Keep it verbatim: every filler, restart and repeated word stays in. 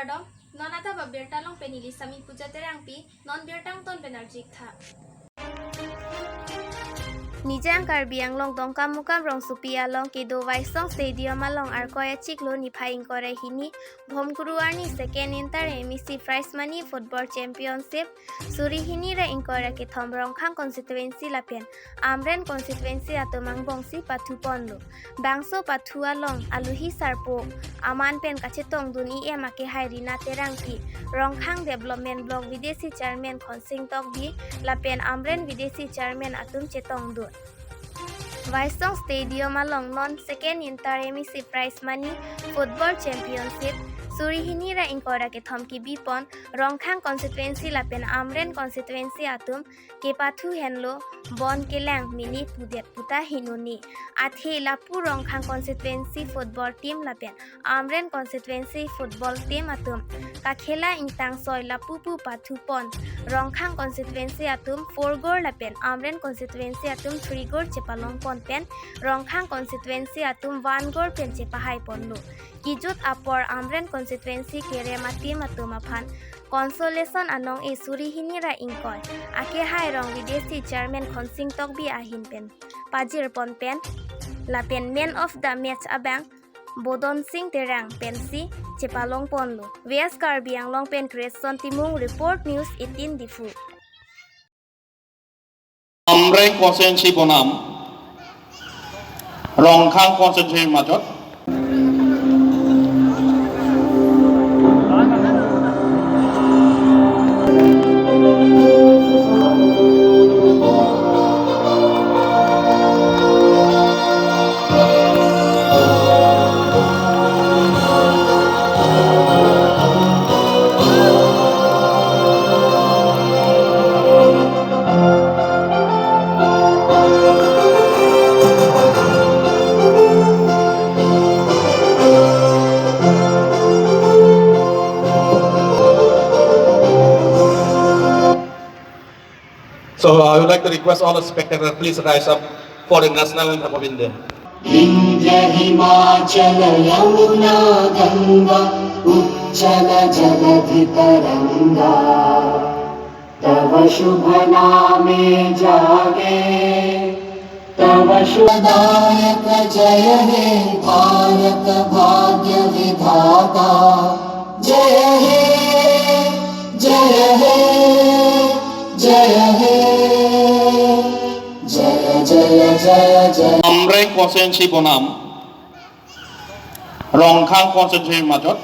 Kardom, non adap abirta along pen neli Sami Puja Terangpi, non birta angton pen arjik tha. Nijang Karbi Anglong Dongkamukam rongsopi along kedo Waisong Stadium along Arkoi achiklo niphai ingkoi ra hini Bhomkuru arni second inter M E C prize money football championship suri hini ra ingkoi ra kethom Rongkhang constituency lapen Amren constituency atum angbongsi pathu ponlo. Bangso pathu along aluhi sarpo aman pen kachetongdun E M akehai Rina Terangpi, Rongkhang Development Block V D C Chairman Khonsing Tokbi lapen Amren V D C Chairman atum chetongdun. Waisong Stadium along non second inter M E C prize money football championship suri hini ra ingkoi ra kethom kebi pon Rongkhang constituency lapen Amren constituency atum kepathu henlo bon kelang mini pudet puta hinoni. Athe lapu Rongkhang constituency football team lapen Amren constituency football team atum kakhela ingtang soi lapu pu pathu pon Rongkhang constituency atum four goal lapen Amren constituency atum three goal chepalong pon pen Rongkhang constituency atum one goal pen chepahai ponlo. Kejut apor Amren constituency kerem a-team atum aphan consolation anong-e suri hini ra ingkoi akehai rong V D C Chairman Khonsing Tokbi ahin pen pajir pon pen lapen man of the match abang Bodon Sing Terang pensi chepalong ponlo. West Karbi Anglong pen Creation Timung report, News eighteen Diphu. Amreng constituency bonam Rongkhang constituency majot. So I would like to request all the spectators, please rise up for the national anthem of India. Vindhya हिमाचल यमुना गंगा उच्छल जलधि तरंगा। तव शुभ नामे जागे, तव शुभ दायक जय हे भारत भाग्य विधाता। जय हे, जय हे, जय हे, जय जय जय जय। Amreng constituency bonam Rongkhang constituency majot.